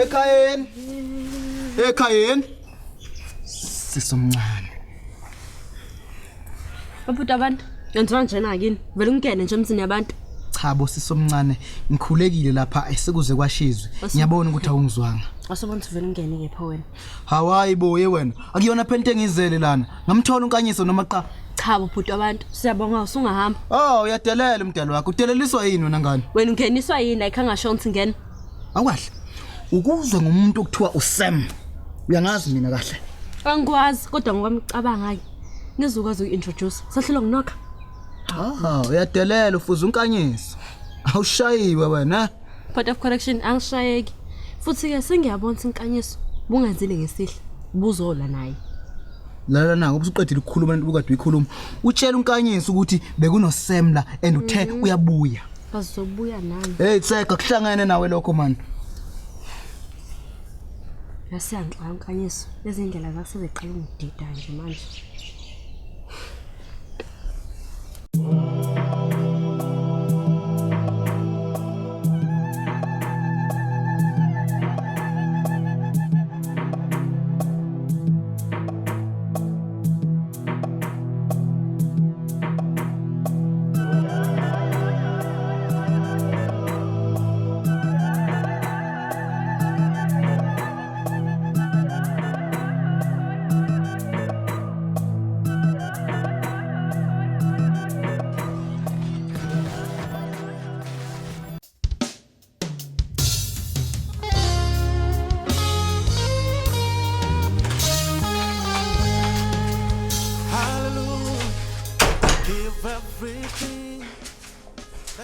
Ekhayeni. Ekhayeni. Sisomncane. Babhuti abantu, yenziwa njena kini. Vele ungene nje emzini yabantu. Cha bo sisomncane, ngikhulekile lapha esekuze kwashizwe. Ngiyabona ukuthi awungizwanga. Asubona ukuthi vele ungene kepha wena. Hawayi bo ye wena. Akuyona phela into engizele lana. Ngamthola unkanyiso noma qa. Cha bhuti wabantu, siyabonga usungahamba. Oh, uyadelela umdalo wakho. Udeleliswa yini wena ngane? Wena ungeniswa yini like angasho ukuthi ngena. Awukahle. Ukuzwe ngomuntu okuthiwa uSam. Uyangazi mina kahle. Angikwazi kodwa ngokwamcabanga ke. Ngizokwazi uku-introduce. Sahlelwa nginokha. Ah, uyadelela ufuza unkanyiso. Awushayiwe wena. Point of correction angishayeki. Futhi ke sengiyabona ukuthi inkanyiso bungenzile ngesihle. Buzola naye. Lalela nako ubusuqedile ukukhuluma lento ubukade uyikhuluma. Utshela unkanyiso ukuthi bekunoSam la and uthe uyabuya. Bazobuya nami. Hey Tseka kuhlangene nawe lokho man. Yasiyangixaka unkanyiso. Lezi ndlela zakhe seziqala ungidida nje manje.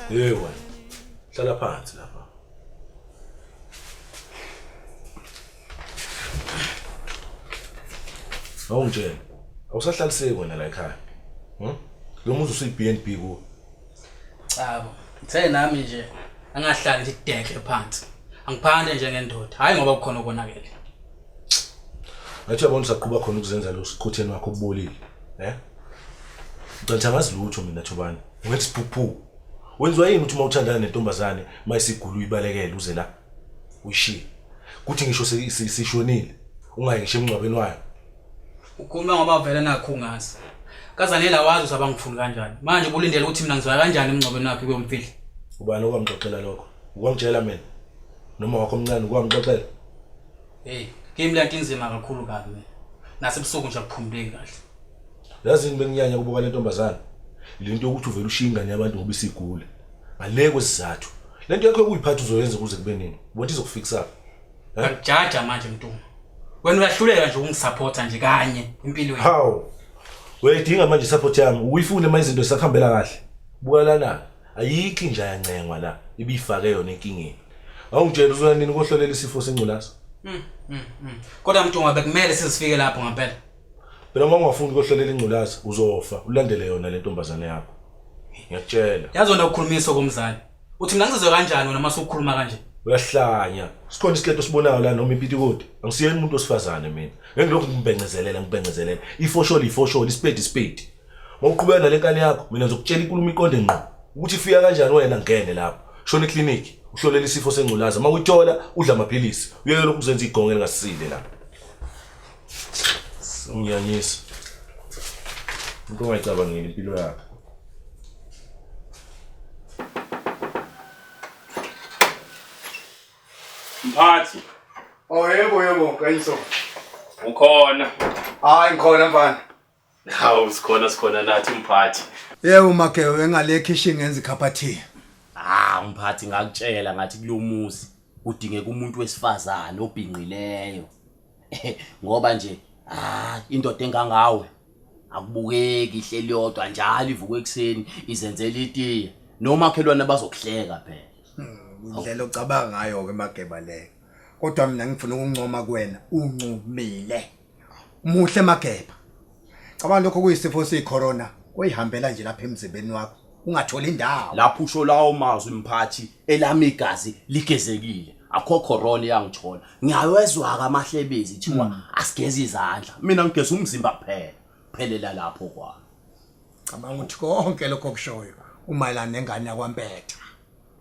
Hey wena. Hlala phansi lapha. Awungitshela. Awusahlaliseki wena la ekhaya. Hm? Lo muzi usuyi BNB kuwo. Chabo, ngithe nami nje angahlali nje dekhe phansi. Angiphande njengendoda, hayi ngoba kukhona okonakele. Ngathi uyabona usaqhuba khona ukuzenza lo sikhotheni wakho obubolile. Eh? Ngicela angazi lutho mina Thobani. Ungathi siphuphu. Wenziwa yini ukuthi uma uthandana nentombazane mayisigula uyibalekele uze la? Uyishiye. Kuthi ngisho sishonile ungayi ngisho emngcwabeni wayo. Ukhuluma ngoba vele nakho ungazi. Kazanele awazi ukuthi abangifuni kanjani. Manje ubulindele ukuthi mina ngizoya kanjani emngcwabeni wakhe kuyomfihla. Ubani okwamxoxela lokho? Ukwamtshela mina? Noma wakho omncane ukwamxoxela? Hey, kimi lento inzima kakhulu kabi mina. Nasebusuku nje akuphumuleki kahle. Yazini benginyanya kubuka le ntombazane. Lento yokuthi uvele ushiye ingane yabantu ngoba isigula. Ngale kwesizathu. Lento yakho yokuyiphatha uzoyenza kuze kube nini? Ubona izokufixa. Uyangijaja manje Mntungwa. Wena uyahluleka nje ukungisupporta nje kanye empilweni. Hawu. Uyayidinga manje support yami. Uyifune manje izinto zisakuhambela kahle. Buka lana. Ayikho inja yancengwa la. Ibifake yona enkingeni. Awungitshela uzoya nini kohlolela isifo sengculaza? Kodwa Mntungwa bekumele sizifike lapho ngempela. Phela uma ungafuni kohlolela ingculaza uzofa ulandele yona le ntombazane yakho. Ngiyakutshela. Yazi wena ukukhulumisa komzali. Uthi mina ngizizwe kanjani wena uma usukhuluma kanje? Uyahlanya. Sikhona isikleto osibonayo la noma ipitikoti. Angisiyena umuntu wesifazane mina. Ngeke ngilokhu ngibhencezelela ngibhencezelela. Ifosholo ifosholo, isipedi isipedi. Mawuqhubeka nale nkani yakho mina ngizokutshela inkulumo iqonde ngqo. Ukuthi ifika kanjani wena ngene lapho. Shona ekliniki uhlolela isifo sengculaza. Uma uyithola udla amaphilisi. Uyeke lokhu kuzenza igonge elingasile la. Ungiyanyisa. Into ongayicabangeli impilo yakho. Mphathi. Oh yebo yebo Nkanyiso. Ukhona. Hayi ngikhona mfana. Hawu sikhona sikhona nathi mphathi. Yebo Magewe engale kitchen ngenza icup of tea. Ah mphathi ngakutshela ngathi kulomuzi udingeka umuntu wesifazane obhinqileyo. Ngoba nje ah indoda engangawe akubukeki ihleli yodwa njalo ivuka ekuseni izenzela itiye nomakhelwane bazokuhleka phela. Indlela ocabanga ngayo ke Mageba leyo. Kodwa mina ngifuna ukuncoma kuwena uncumile. Muhle Mageba. Cabanga lokho kuyisifo siyicorona oyihambela nje lapha emzimbeni wakho ungatholi indawo. Lapho usho lawo mazwi mphathi elami igazi ligezekile. Akho corona eyangithola. Ngiyawezwa ke amahlebezi thiwa asigeze izandla. Mina ngigeza umzimba kuphela. Phelela lapho kwami. Cabanga ukuthi konke lokho okushoyo umayelana nengane yakwaMpetha.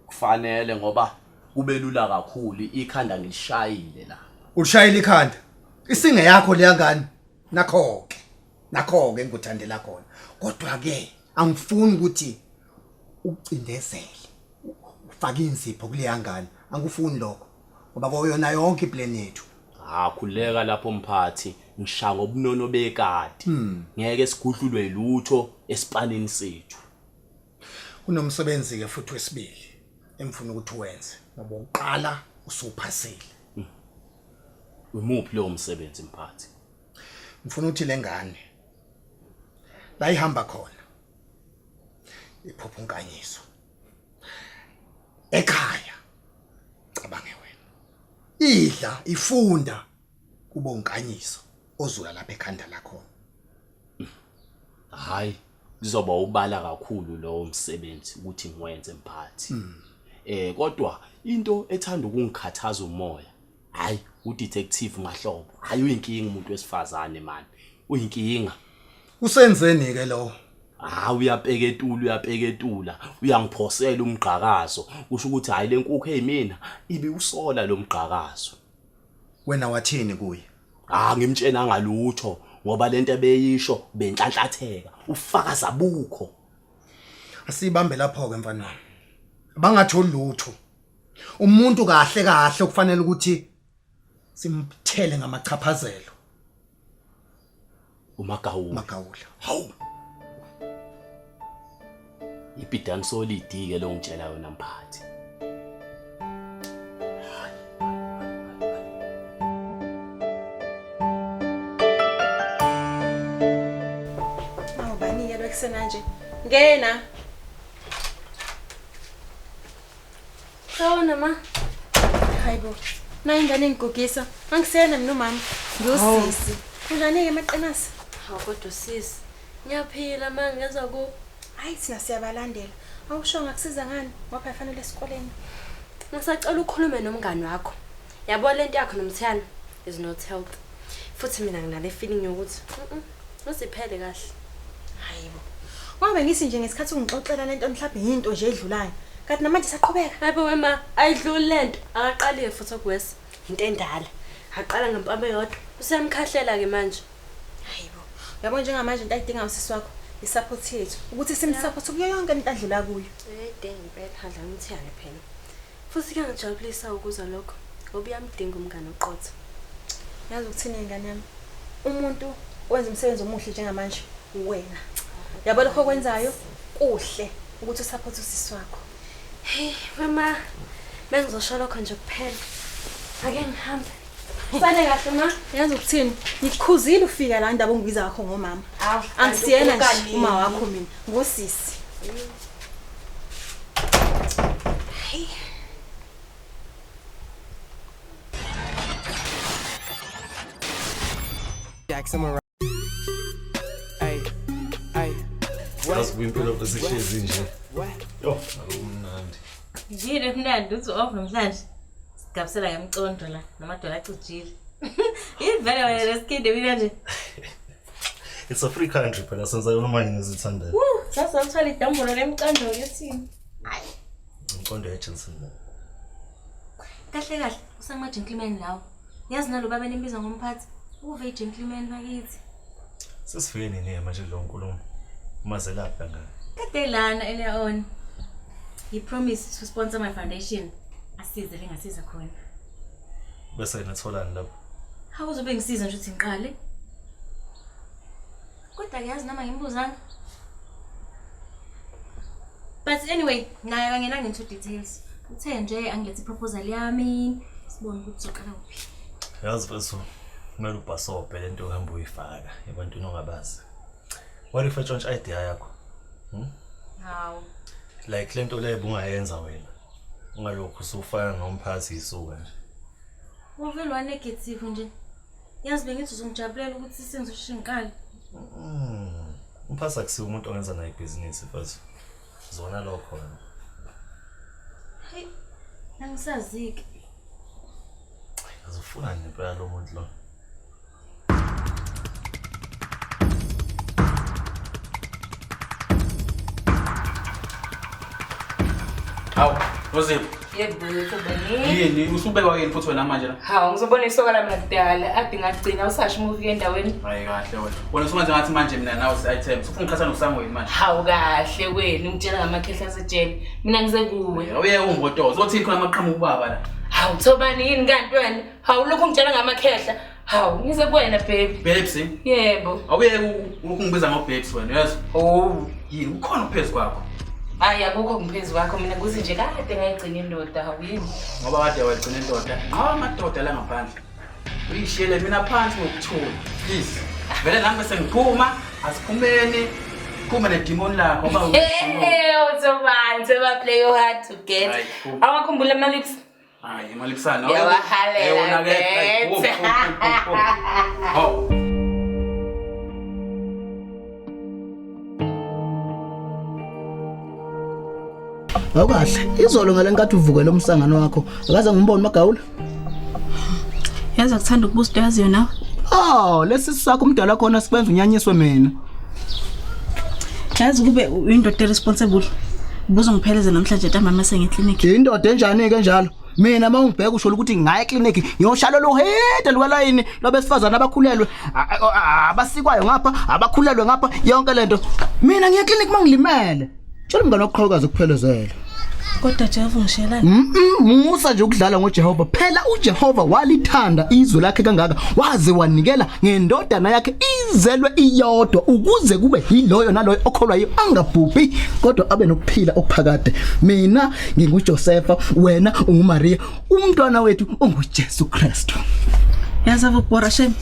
Kufanele ngoba Kube lula kakhulu ikhanda ngilishayile la. Ulishayile ikhanda. Isinge yakho leya ngane. Nakho-ke. Nakho-ke engikuthandela khona. Kodwa-ke angifuni ukuthi ucindezele. Ufake inzipho kuleya ngane. Angikufuni lokho. Ngoba koyona yonke iplan yethu. Ha khuleka lapho mphathi ngishaya ngobunono bekati. Ngeke sigudlulwe lutho esipanini sethu. Kunomsebenzi ke futhi wesibili engifuna ukuthi uwenze ngoba uqala usuphasile. Umuphi lowo msebenzi mphathi? Ngifuna ukuthi lengane la ihamba khona iphupha unkanyiso ekhaya cabange wena idla ifunda kubo unkanyiso ozula lapha ekhanda lakhona. Hayi kuzoba ubala kakhulu lowo msebenzi ukuthi ngiwenze mphathi. Kodwa into ethanda ukungikhathaza umoya hayi udetective Mahlobo hayi uyinkinga umuntu wesifazane man uyinkinga. Usenzeni ke lo? Hayi uyapeketula uyapeketula uyangiphosela umgqakazo kusho ukuthi hayi lenkukhu eyimina ibi usola lo mgqakazo. Wena wathini kuye? Ah ngimtshena ngalutho ngoba lento ebeyisho benhlanhlatheka ufakaza bukho. Asibambe lapho ke mfana wami. Bangatholi lutho. Umuntu kahle kahle okufanele ukuthi simthele ngamachaphazelo. Umagawula. Magawula. Hawu. Ibhidani solid ke lo ngitshela yona mphathi. Awubani-ke lo ekusena nje? Ngena. Sawona ma. Hayibo. Nayi ingane engigugisa. Angisena mina umama. Ngiyosisi. Kunjani-ke maqinasi? Hawu kodwa sisi. Ngiyaphila ma ngezwa ku. Hayi thina siyabalandela. Awusho ngakusiza ngani? Ngoba phela fanele esikoleni. Ngisacela ukhulume nomngani wakho. Yabo lento yakho nomthiyana is not healthy. Futhi mina nginale feeling yokuthi uziphele kahle. Hayibo. Ngoba ngithi nje ngesikhathi ungixoxela lento mhlawumbe yinto nje edlulayo. Kanti namanje isaqhubeka. Hayibo wema ayidluli lento. Akaqaliye futhi okuwesi. Into endala. Aqala ngempama eyodwa. Useyamkhahlela ke manje. Hayibo. Uyabo njengamanje into ayidingayo usisi wakho i-support yethu. Ukuthi simsupport kuyo yonke into adlula kuyo. Eh impela hadla umthiyane phela. Futhi kuyangijabulisa ukuzwa lokho ngoba uyamdinga umngane oqotho. Yazi ukuthini ingane yami? Umuntu owenza umsebenzi omuhle njengamanje wena. Yabo lokho okwenzayo kuhle ukuthi usupport usisi wakho. Hey mama, bengizosho lokho nje kuphela. Ake ngihambe. Sale kahle ma. Yazi ukuthini? Ngikukhuzile ufika la ndaba ongibiza ngakho ngomama. Angisiyena nje uma wakho mina, ngosisi. Hey. Jackson Ay, ay. Yazi kuyimpilo besihlezi nje. Yo, akumnandi. Yini mnandi uthi off namhlanje. Sigabisela ngemcondo la namadola acijile. Yini vele wena lesikhinde mina nje. It's a free country phela senza noma yini ezithandayo. Woo, sasa uthola idombolo lemcondo ke thina. Hayi. Umcondo yeJensen. Kahle kahle usama gentleman lawo. Yazi nalo baba nimbiza ngomphathi. Uve gentleman bakithi. Sesifike nini manje lo nkulumo? Umazelaphi kangaka? Kade lana earlier on. He promised to sponsor my foundation. Asize lengasiza khona. Bese natholani lapho? Hawu uzobe ngisiza nje ukuthi ngiqale. Kodwa yazi noma ngimbuzanga. But anyway, naye kangenanga into details. Uthe nje angilethe proposal yami, sibone ukuthi sizoqala kuphi. Yazi mfethu, kumele ubhasobhe lento ohamba uyifaka ebantwini ongabazi. What if etshontsha idea yakho? Hawu. Like lento leyo bungayenza wena. Ungalokhu usufana nomphathi isuka nje. Uvele wa negative nje. Yazi bengithi uzongijabulela ukuthi sengizosheshe ngiqale. Umphathi akusiwo umuntu ongenza naye ibhizinisi mfethu. Zona lokho wena. Hey, angisaziki. Azufuna ngempela lo muntu lo. Hawu, Nozipho. Yebo, Thobani. Yini usubekwa yini futhi wena manje la? Hawu, ngizobona isoka lami lakudala. Ade ngagcina usasho uma ufika endaweni. Hayi kahle wena. Wena usumenze ngathi manje mina nawe si-item. Usufuna ngiqhatha noSangweni manje. Hawu kahle wena, ungitshela ngamakhehla asejele. Mina ngize kuwe. Uye umbotozo. Uzothini khona amaqhamuka ubaba la? Hawu Thobani yini kanti wena? Hawu lokhu ungitshela ngamakhehla. Hawu, ngize kuwena baby. Babes. Yebo. Awuyeke ukungibiza ngo-babes wena, uyezwa? Oh. Yini ukhona uphezu kwakho. Hayi akukho ngiphezu kwakho mina kuze nje kade ngayigcina indoda hawu yini? Ngoba kade wagcina indoda. Hawu amadoda la ngaphandle. Uyishiyele mina phansi ngokuthula. Please. Vele nami bese ngiphuma, asiphumeni. Phume nedimoni lakho ngoba Hey, Thobani, Thoba play your hard to get. Hayi, phuma. Awakhumbula ama lips. Hayi, imalipsana. Uyawahalela, bet. Hawu. Awukahle. Izolo ngalenkathi uvukele umsangano wakho, akaze ngimbone Magawula. Yazi akuthanda ukubuza into yaziyo nawe. Oh, lesi sakho umdala khona sikwenza unyanyiswe mina. Yazi kube uyindoda responsible. Ubuzongipheleza namhlanje ntambama sengeklinikhi. Indoda enjani ke njalo? Mina uma ungibheka usho ukuthi ngaya eklinikhi ngiyoshala lohede lukalayini lwabesifazana abakhulelwe abasikwayo ngapha abakhulelwe ngapha yonke lento. Mina ngiya eklinikhi mangilimele. Tshela umngane wakho qhawukaze kuphelezele. Kodwa Jehova ungishelani? Musa nje ukudlala ngoJehova. Phela uJehova walithanda izwe lakhe kangaka waze wanikela ngendodana yakhe izelwe iyodwa ukuze kube yiloyo naloyo okholwa yiyo angabhubhi kodwa abe nokuphila okuphakade. Mina nginguJosepha, wena unguMaria, umntwana wethu unguJesu Kristu. Yazi avubhora shame.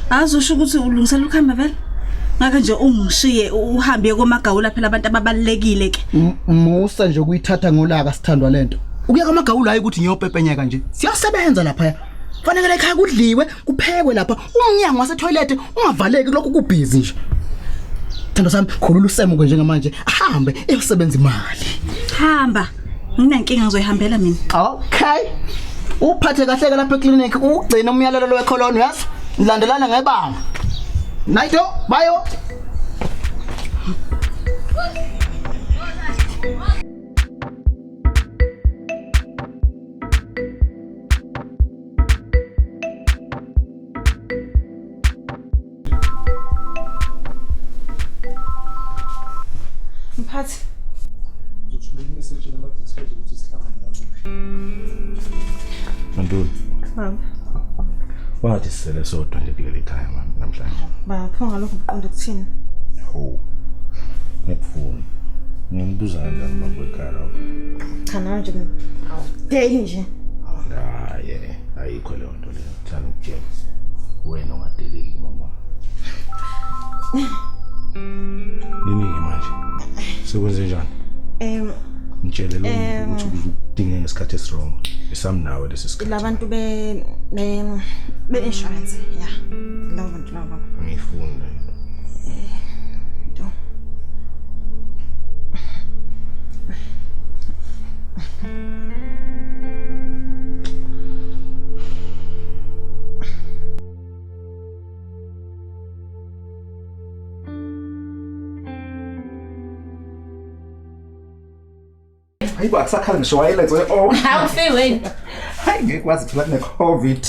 Azusho ukuthi ulungisela ukuhamba vele? Ngake nje ungishiye uhambe komagawula phela abantu ababalekile ke. Musa nje ukuyithatha ngolaka sithandwa lento. Ukuya kwamagawula hayi ukuthi ngiyopepenyeka nje. Siyasebenza lapha. Kufanele ekhaya kudliwe, kuphekwe lapha. Umnyango wasetoilet ungavaleki lokhu kubhizi nje. Thando sami, khulula usemuke njengamanje, ahambe eyosebenza imali. Hamba. Nginankinga ngizoyihambela mina. Okay. Uphathe kahle ke lapha eclinic, ugcine umyalelo wekholoni uyazi? Nilandelana ngebanga. Naito, bayo. Mphathi. Ntuli, Baba, wathi sisele sodwa nje kuleli khaya man namhlanje. baba pho ngalokho uqonda ukuthini? Hawu. Ngikufuna. Ngimbuza kanjani baba ekhaya lapho? Cha nawe nje awudeli nje. Hayi, ayikho leyo nto leyo. Thanda ukutshela. Wena ungadeleli mama. Yini ke manje? Sekwenze njani? Ngitshele lo muntu ukuthi udinge ngesikhathi esiwrong. Esami nawe lesi sikhathi. Labantu be be insurance, yeah. Labo bantu labo baba. Angiyifuni leyo nto. Nto. Hayibo akusakhala ngisho wayelenze oh. Awufi wena. Hayi ngeke kwazi phela kune COVID.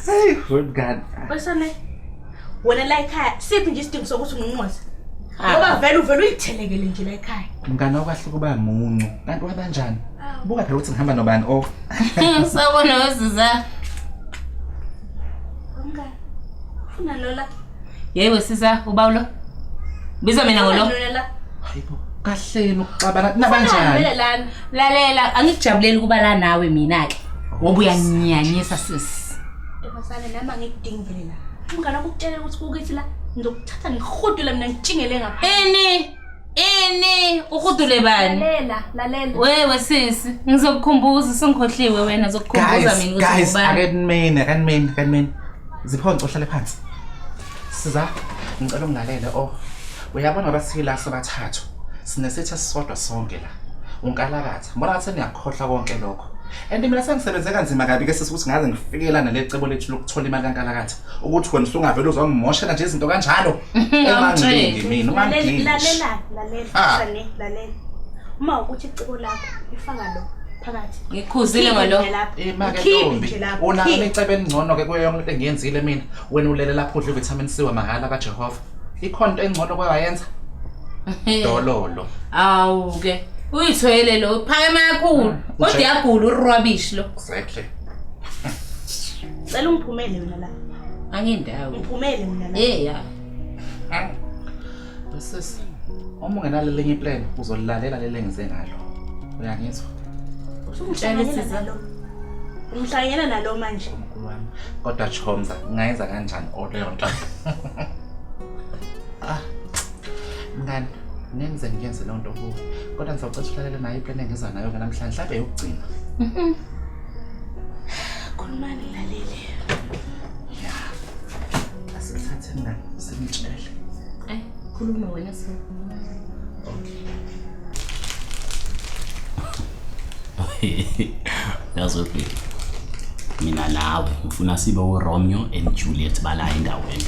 Hey, wemngani. Basane. Wena la ekhaya siphi nje isidingo sokuthi unqunqoze? Ngoba vele uvele uyithelekele nje la ekhaya. Mngani awukahle kuba muncu. Kanti wabanjani? Buka phela ukuthi ngihamba nobani oh. Sawubona wesiza. Mngani. Ufuna lola. Yebo sisa, ubawulo. Biza mina ngolo. Ufuna lola. Hayibo kahleni ukuxabana nabanjani? Vele lana. Lalela, angikujabuleli kuba la nawe mina ke. Ngoba uyanyanyisa sisi. Ntombazane nami angikudingi vele la. Umngani wakho ukutshela ukuthi kukithi la ngizokuthatha ngihudule mina ngitshingele ngapha. Ini? Ini uhudule bani? Lalela, lalela. Wewe sisi, ngizokukhumbuza usungikhohliwe wena ngizokukhumbuza Guys, mina ukuthi guys, ubani. ake nimene, ake nimene, ake nimene. Ziphonce uhlale phansi. Siza, ngicela ungilalele oh. Uyabona ngoba sila sobathathu. Sinesitha sisodwa sonke la. Unkalakatha. Mbona ngathi niyakhohlwa konke lokho. And mina sengisebenze kanzima kabi ke sisi ukuthi ngaze ngifikela nale cebo lethu lokuthola imali kankalakatha. Ukuthi wena usungavele uzongimoshela nje izinto kanjalo. Ungangidingi mina, ungangidingi. Lalela, lalela, Ah. Sane, lalela. Uma ukuthi icebo lakho lifaka lo. Phakathi. Ngikhuzile ngalo. Imake Khiphe ntombi. nje lapho, Unalo khiphe. icebo elingcono ke kuyo yonke into engiyenzile mina. Wena ulele lapho udla vitamin C wamahhala kaJehova. Ikhona into engcono kwayenza? Dololo. Awu ke. Uyithwele lo uphakeme kakhulu. Kodwa uyagula urubbish lo. Exactly. Cela ungiphumele mina la. Angindawo. Ngiphumele mina la. Eh ya. Sisi, uma ungenalo elinye iplan uzolilalela leli engize ngalo. Uyangizwa? Usungihlanganyela nalo. Ungihlanganyela nalo manje. Mkhulu wami. Kodwa Chomza, ngingayenza kanjani o leyo nto? Ah. Mngani, ngenze ngiyenze leyo nto kuwe. Kodwa ngizocela ulalele nayo iplan engiza nayo ke namhlanje, mhlawumbe yokugcina. Khulumani ngilalele. Asithathe mngani, simtshele. Ay, khuluma wena so. Yazi babe, mina nawe ngifuna sibe uRomeo and Juliet bala endaweni.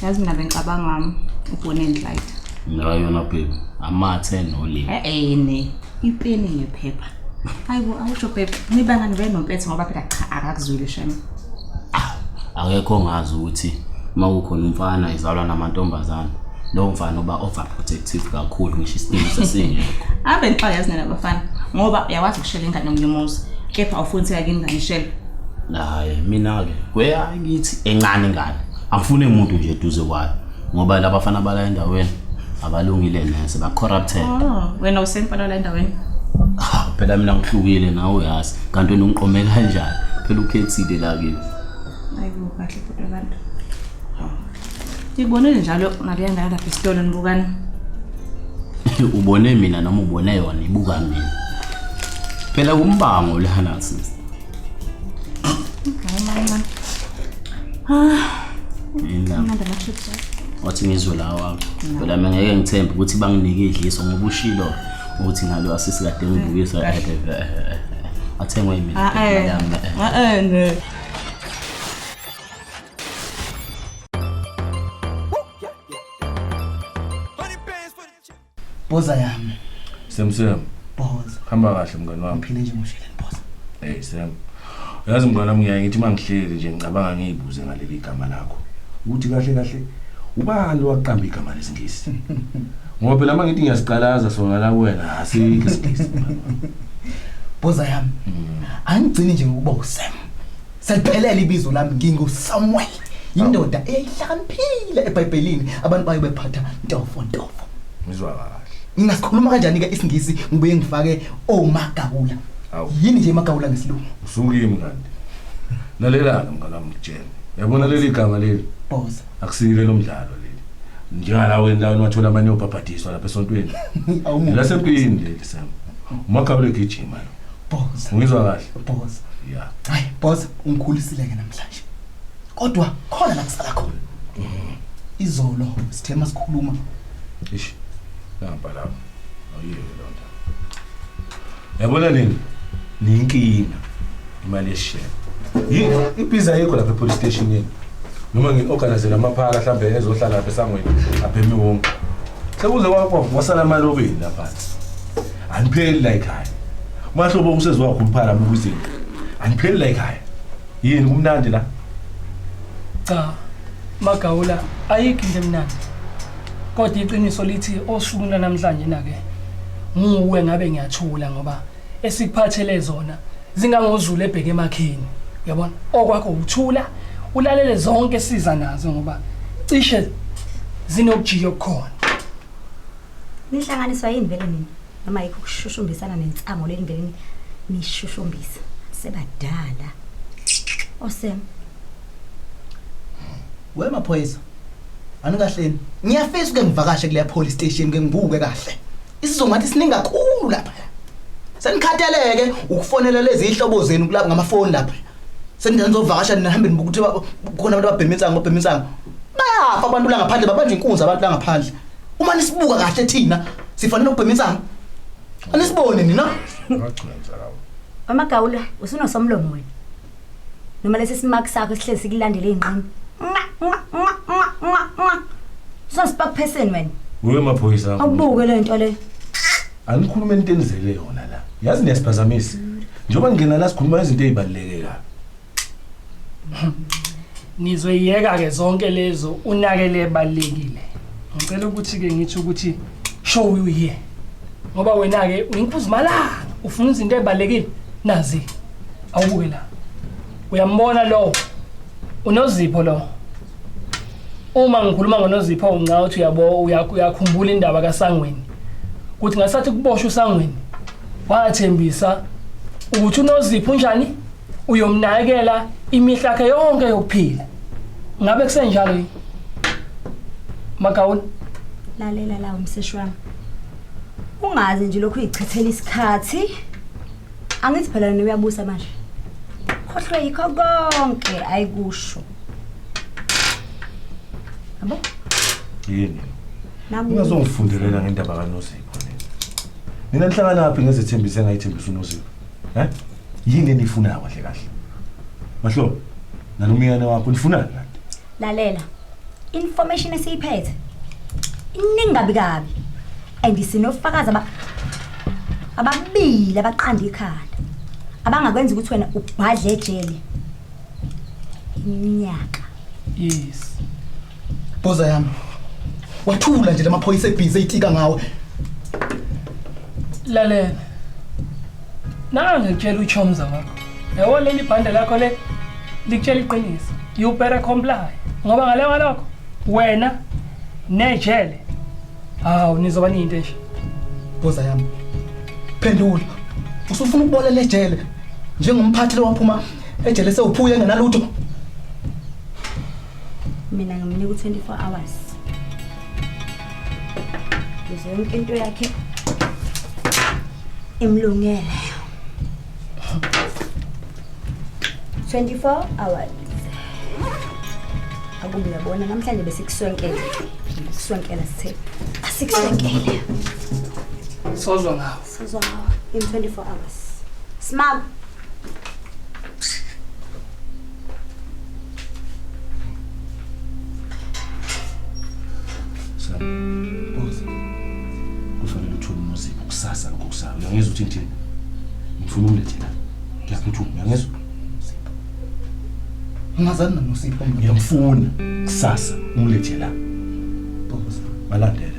Yazi mina bengicabanga uBonnie and Clyde. Mina yona babe, amathe nolimi. Eh ne, ipeni ngephepha. Hayibo awusho babe, nibangani vele nompethe ngoba phela cha akakuzwile shame. Akekho ongazi ukuthi uma kukhona umfana ezalwa namantombazana, lowo mfana uba overprotective kakhulu ngisho isidingo sasingekho. Ave ngixaka yazi nina bafana ngoba uyakwazi ukushela ingane yomunye umuzi kepha awufuni ukuthi yakini ingane ishele. Hayi mina ke kweya ngithi encane ingane. Angifuni umuntu nje eduze kwayo ngoba labafana bala endaweni abalungile neze ba corrupted. Oh, wena usemfana la endaweni. Phela mina ngihlukile nawe uyazi kanti wena ungiqome kanjani? Phela ukhethile la kimi. Hayibo kahle futhi abantu. Ngikubonile njalo ngaleya ngane lapha esitolo nibukana. Ubone mina noma ubone yona ibuka mina. Phela kumbango lana sisi. Hayi mani mani. Ah, Yini mnandi ama-chips. Wathi ngizwe la wakho. Phela mina ngeke ngithembe ukuthi banginike idliso ngoba ushilo ukuthi ngalo asisi kade ngibukisa athengwe yimina. Ah eh. Ah eh ne. Boza yami. Sam Sam. Boza. Hamba kahle mngani wami. Ngiphile nje ngosheleni boza. Hey Sam. Uyazi mngani wami ngiyaye ngithi mangihleli nje ngicabanga ngiyibuze ngaleli gama lakho. Ukuthi kahle kahle ubani waqamba igama lesingisi? Ngoba phela mangithi ngiyasiqalaza sona la kuwena asikho isingisi. Boza yami. Angigcini nje ngokuba uSam. Seliphelele ibizo lami nginguSamuel. Indoda eyayihlakaniphile eBhayibhelini abantu bayo bephatha ntofo ntofo. Ngizwa kahle. Ngingasikhuluma kanjani ke isingisi ngibuye ngifake omagawula. Awu. Yini nje emagawula ngesilungu? Usukimi kanti. Lalela-ke mngani wami ngikutshele. Uyabona leli gama leli? Boza. Akusile lo mdlalo leli. Njengala wena la wathola amanye obhabhadiswa lapha esontweni. Awumubi. Lasempini leli Sam. Umagawula egijima lo. Boza. Ungizwa kahle? Boza. Yeah. Hayi boza ungikhulisile ke namhlanje. Kodwa khona la kusala khona. Izolo sithe masikhuluma Ish. Namba lapho. Awuyeke loo nto. Yabona nini? Ninkinga. Imali yeshare. Ibhiza ayikho lapha epolice station yenu. Noma ngi-organizele amaphaka mhlambe ezohlala lapha esangweni abheme wonke. Sekuze kwasala amalobeni lapha. Anipheli la ekhaya. Umahlobo usezowakhuluphala buka izinto. Anipheli la ekhaya. Yini kumnandi la? Cha, Magawula ayikho into emnandi. Kodwa iqiniso lithi osukwini namhlanje na ke nguwe ngabe ngiyathula ngoba esikuphathele zona zingangozulu ebheke emakheni. Uyabona? Okwakho uthula ulalele zonke siza nazo ngoba cishe zinokujiya okukhona. Nihlanganiswa yini vele nina? Noma yikho ukushushumbisana nensango leli vele nishushumbisa. Sebadala. Osem. We maphoyisa. Anikahleni. Ngiyafisa uke ngivakashe kuleya police station ke ngibuke kahle. Isizungu ngathi siningi kakhulu lapha. Senikhatheleke ukufonela lezi ihlobo zenu kulapha ngamafoni lapha. Senidani zovakasha nihambe nibuka ukuthi kukhona abantu ababhema insangu babhema insangu. Bayafa abantu la ngaphandle babanjwa inkunzi abantu la ngaphandle. Uma nisibuka kahle thina sifanele ukubhema insangu. Anisibone nina? Amagawula usunosomlomo wena. Noma lesi simark sakho esihlezi sikulandele inqini. Usunospark person wena. Wewe maphoyisa. Awubuke le nto le. Anikhulume into enizele yona la. Yazi niyasiphazamisa. Njengoba ngingena la sikhuluma izinto ezibaluleke kabi. Nizoyiyeka ke zonke lezo unakele ebalekile. Ngicela ukuthi ke ngithi ukuthi show you here. Ngoba wena ke uyinkuzimalanga, ufuna izinto ezibalekile nazi. Awubuke la. Uyambona lo. Unozipho lo. Uma ngikhuluma ngoNozipho unca uthi uyabo uyakhumbula indaba kaSangweni. Kuthi ngasathi kuboshwa uSangweni wathembisa ukuthi uNozipho unjani uyomnakekela imihla yakhe yonke yokuphila. Ngabe kusenjalo yini? Magawula. Lalela la umseshi wami. Ungazi nje lokhu uyichithela isikhathi. Angithi phela wena uyabusa manje. Khohlwe yikho konke ayikusho. Yabo? Yini? Namu. Ungazongifundelela ngendaba kaNozipho nina. Nina nihlanganaphi ngezethembiso engayithembisa uNozipho? Eh? Yini enifunayo kahle kahle? Mahlo, nalomiyane wakho nifunani kanti? Lalela. Information esiyiphethe iningi kabi kabi. And sinofakazi aba ababili abaqanda ikhanda. Abangakwenza ukuthi wena ubhadle ejele. Iminyaka. Yes. Boza yami. Wathula nje lamaphoyisa ebhizi eyitika ngawe. Lalela. Nange ngitshela uchomza wakho. Yabo leli bhande lakho le likutshela iqiniso. You better comply. Ngoba ngale kwalokho wena nejele. Hawu nizoba niyinto nje. Boza yami. Phendula. Usufuna ukubolela ejele njengomphathi lo waphuma ejele sewuphuye engenalutho. Mina ngimnika u-24 hours. Ukuze yonke into yakhe imlungele. 24 hours. Akubi uyabona namhlanje besikuswenkela. Kuswenkela sithe. Asikuswenkele. Sozwa ngawo. Sozwa ngawo in 24 hours. Smile. Sam. Boza. Kufanele uthole uNozipho kusasa lokho kusayo. Uyangizwa ukuthi ngithini? Ngifuna umlethe la. Ngiyaphuthuma, uyangizwa? Ngingazani noNosipho mina. Ngiyamfuna kusasa umlethe la. Boza. Balandele.